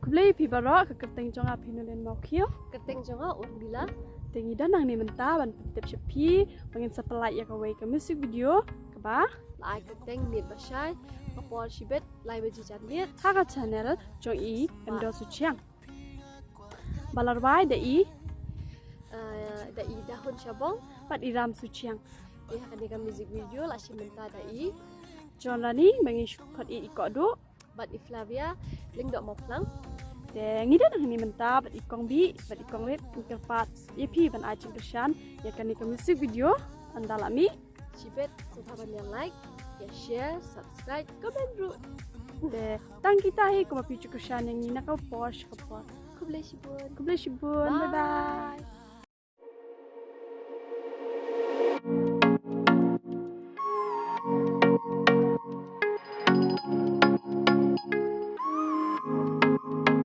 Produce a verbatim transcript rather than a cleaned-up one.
Khublei phi baroh, ka kyrteng jong nga Phinolin Mawkhiew. Kyrteng jong nga Urmila. Te ngi don hangne mynta ban pyntip sha phi ba ngin sa pynlait ïa kawei ka music video kaba la ai kyrteng Miet Bashai, ka por shibit lai baje janmiet. Ha ka channel jong i Endo Suchiang. Ba la rwai da i Uh, da i Dahun Shabong. Bad i Ram Suchiang. Ïa kane ka music video la shim mynta da i John Rani, ba ngi shu khot i i Kohduh. Bad i Flavia Lyngdoh Mawphlang. Te ngi don hangne mynta bad i Kong Bih bad i Kong Rit, ngi kyrpad ïa phi ban ai jingkyrshan ïa kane ka music video. Ynda la mih, shibit sngewbha ban ïa like, ïa share, subscribe, comment ruh. Te tang kita hi, kumba phi ju kyrshan ïa ngi na ka por sha ka por. Khublei shibun. Khublei shibun. Bye bye.